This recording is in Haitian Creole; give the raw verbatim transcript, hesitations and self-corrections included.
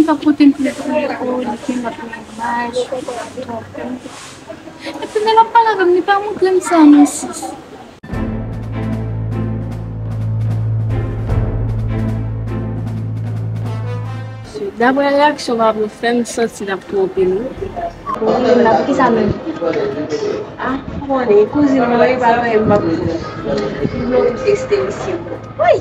Sa pote m pou li, o, li gen lòt langaj, li pa twonpe m. Epi lè l ap pale avè m, li pa montre m sa non, sis. Daprè reyaksyon papa w fè m santi l ap twonpe m wi. Wi, m ap ki sa menm? Ah, m konnen, kouzin mwen wi, pa gen anyen m p ap di. M vle w pou teste misye. Wi!